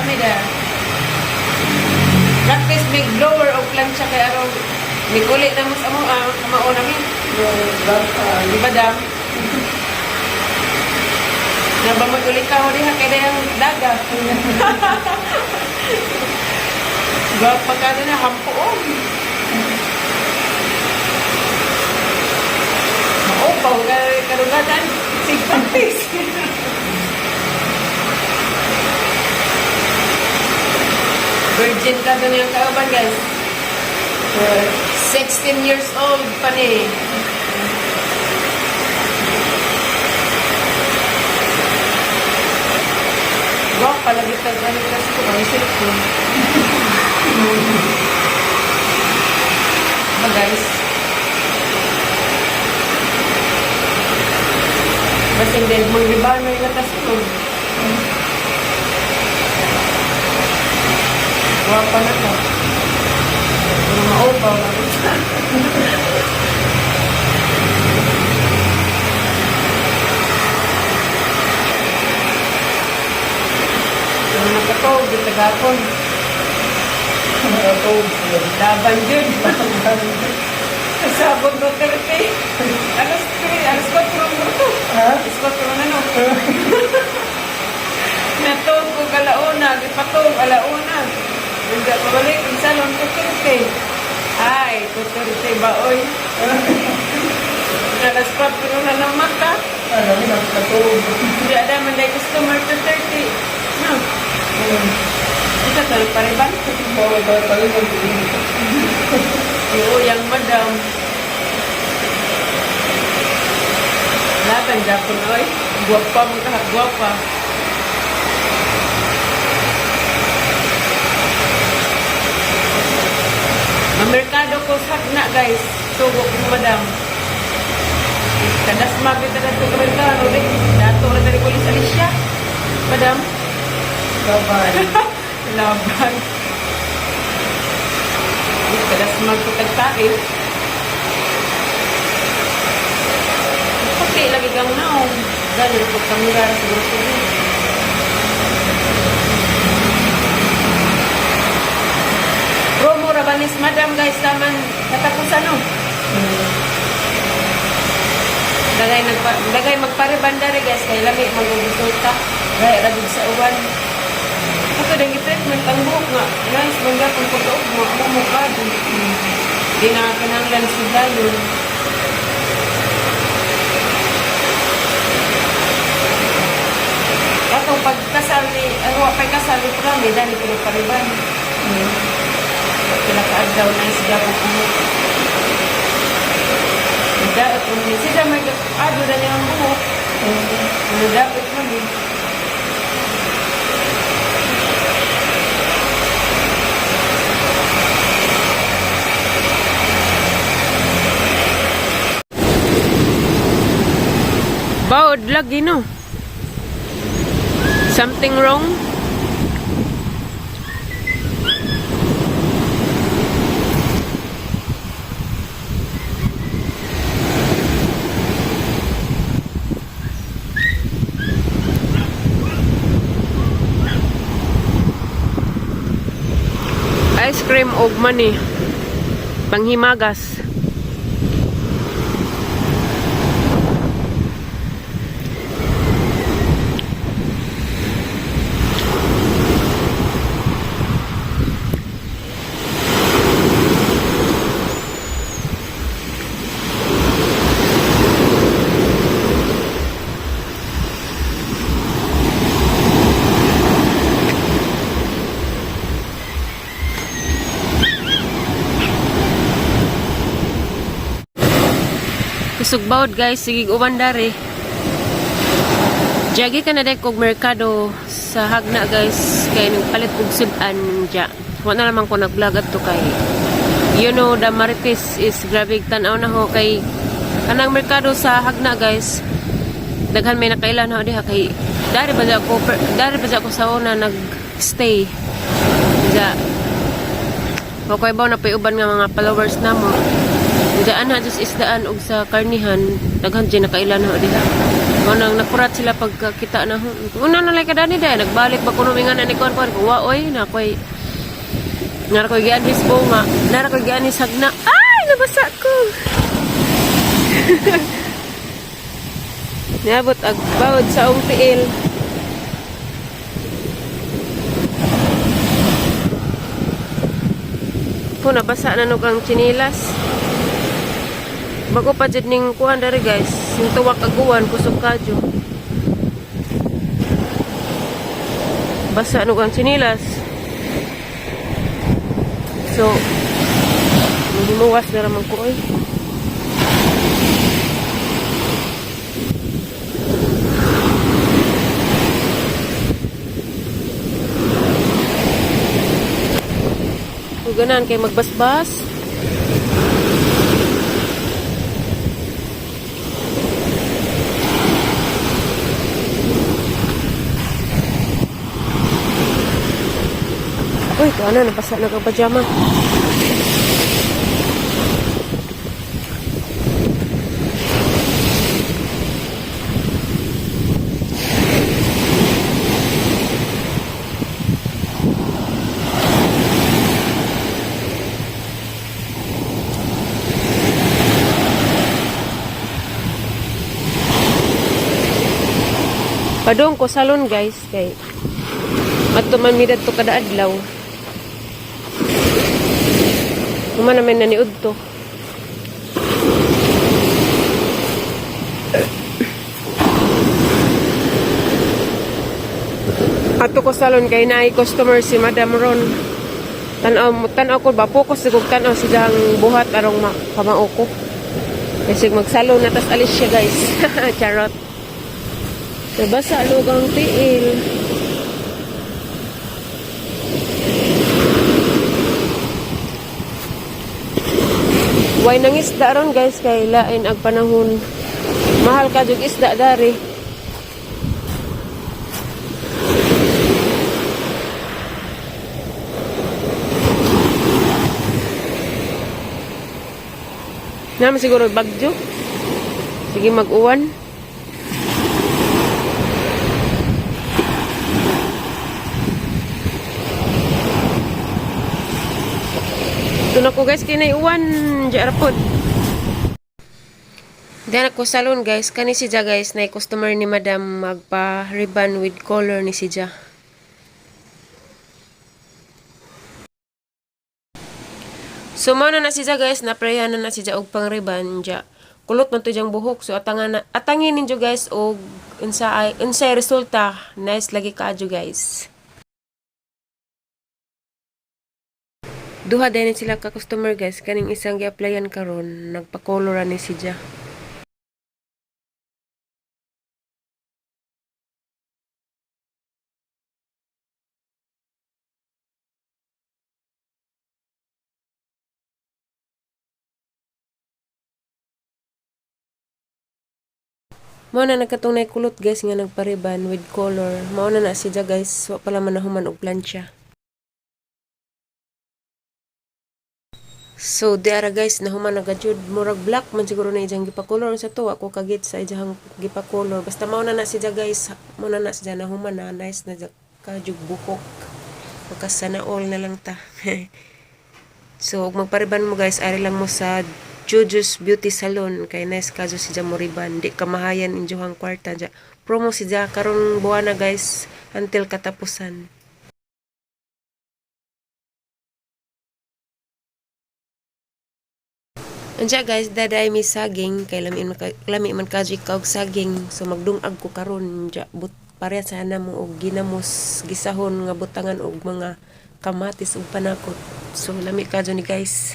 kami da. Practice mig blower og plancha kay aron miguli na mo sa amo kamao namin. Di ba dam? Nabamot ulit ka diha kay dayang daga. Gwapa ka na hampoon. Maupaw ka karugatan. Sig practice. Virgin ka doon yung kauban, guys. 16 years old pa ni. Gwapa lagi tayo ganit kasi ko ang cellphone. Ba, guys? Basin din mangribano yung natasulog. Gwapa na to. Mga maupaw na ito. Ano nakatog, di tagapon. Laban yun. Sabog Duterte. Alas 3, alas 4 ang grupo. Alas 4 na no. Natog ko kalauna, gipatog alauna. Hindi pabalik, ang salon Duterte. Ay, Duterte ba oy? Alas 4 na ng mata. Hindi ada man day customer 2:30. No. Ito to pariban. Oo, yang madam. Laban Japon oy. Guwapa mo ka, guwapa. Mamerkado ko sa na guys. Sugo ko madam. Kadas magita na ito merkado di. Dato ra dali ko sa Alicia. Madam. Laban. Laban. Kadas magkutagtae. Puti lagi kang naong. Dali po kamera siguro siguro. Promo rabanis madam guys taman katapusan no. Dagay nagpa dagay magparebanda re guys kay lami magresulta. Gay ra gud sa uwan. Ato dang treatment ang buhok nga nice man gapon pagkaog mo mo mukha. Di na kinahanglan sudlayon. Atong pagkasal ni, ano, pag kasal ni Prami, dali ko nagpariban. Pila ka adlaw na siya kung ano. Daot mo ni siya may ado na niya ang buhok. Ano dapat man eh. Bawd lagi no. Something wrong? Ice cream og mani. Panghimagas. Kusog bawd guys, sige uwan dari. Jagi ka na dek og merkado sa Hagna guys, kay nagpalit og sud-an dya. Wa na naman ko nag-vlog adto kay the Marites is grabe tan-aw na ho kay kanang merkado sa Hagna guys. Daghan may nakailan na ho diha kay dari ba ako sa una nag-stay. Dya. Okay ba na pay uban nga mga followers namo. Daan ha just isdaan og sa karnihan, daghan dyan nakailan ho diha. Mao nang nakurat sila pagkakita na ho. Una na lang kadani dai nagbalik ba kuno mingan ni kuan kuan wa oy na koy nara koy gianhis bunga, nara koy gianhis hagna. Ay, nabasa ko. Niabot ag bawod sa ong tiil. Po nabasa na nog ang tsinilas. Bago pa jud ning kuan dari guys, sing tuwak aguan kusog kadyo. Basa nog ang tsinilas. So, himuwas na raman ko oy. Kung ganan kay magbasbas. Uy, ano, nabasa na kang pajama. Padong ko salon guys kay matuman mi to kada adlaw. Uma naman naniud to. Ato ko salon kay naay customer si Madam Ron. Tan-aw tan-aw ko ba focus kog tan-aw siyang buhat arong kamao ko. Kasi magsalon na tas alis siya guys. Charot. Nabasa lugang tiil. Way nang isda ron guys kay lain ag panahon. Mahal ka jug isda dari. Naman siguro bagyo. Sige mag-uwan. Ito na ko guys, kinaiuwan. Diyan pod. Diyan ako salon guys. Kani si Ja guys, na customer ni madam magpa-ribbon with color ni si Ja. So mao na na si Ja guys, naprayan na na si Ja og pang-ribbon ja. Kulot man to diyang buhok. So atangan na, atangin ninyo guys og unsa ay unsay resulta. Nice lagi kaadyo guys. Duha din sila ka customer guys, kaning isang gi-applyan karon nagpa-color ra ni si Ja. Mao na nagkatong kulot guys nga nagpariban with color. Mao na na si Ja guys, wa pala man nahuman og plantsa. So di ara guys, nahuman na gajud murag black man siguro na ijang gipa-color sa to ako kagit sa ijang gipa-color. Basta mao na na si Ja guys, mao na na si Ja nahuman na nice na ja kajug buhok. Makasana all na lang ta. So, ug magpariban mo guys, ari lang mo sa Juju's Beauty Salon kay nice kajo si Ja moriban. Di ka mahayan injohang kwarta ja. Promo si Ja karong buwana guys until katapusan. Unsa guys, daday mi saging kay lami man lami man kadyo ikaw og saging. So magdungag ko karon ja but pareha sana mo og ginamos gisahon nga butangan og mga kamatis ug panakot. So lami kadyo ni guys.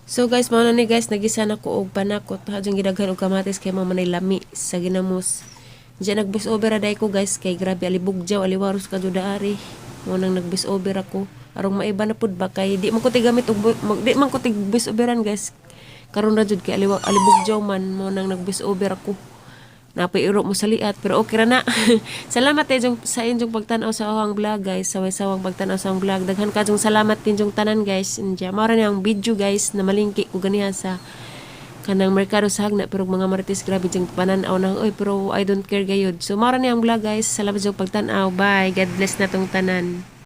So guys, mao na ni guys, nagisa na ko og panakot. Hadyong gidaghan og kamatis kay mao man ay lami sa ginamos. Diyan nag-voice over aday ko guys kay grabe alibugjaw aliwaros ka jud ari. Mao nang nag-voice over ako arong maiba na pud ba kay di man ko tigamit og di man ko tig voice overan guys. Karon ra jud kay alibugjaw man mao nang nag-voice over ako. Napoy iro mo sa liat, pero okay ra na. Salamat jong sa inyong pagtan-aw sa akong vlog, guys. Saway-sawang pagtan-aw sa akong vlog. Daghan kajong salamat ninyong tanan, guys. Inja. Mao ra ni ang video, guys, na malingki ko ganiha sa kanang merkado sa Jagna, pero mga marites, grabe jang panan-aw na oy, pero I don't care gayud. So mao ra ni ang vlog, guys. Salamat sa pagtan-aw. Bye. God bless natong tanan.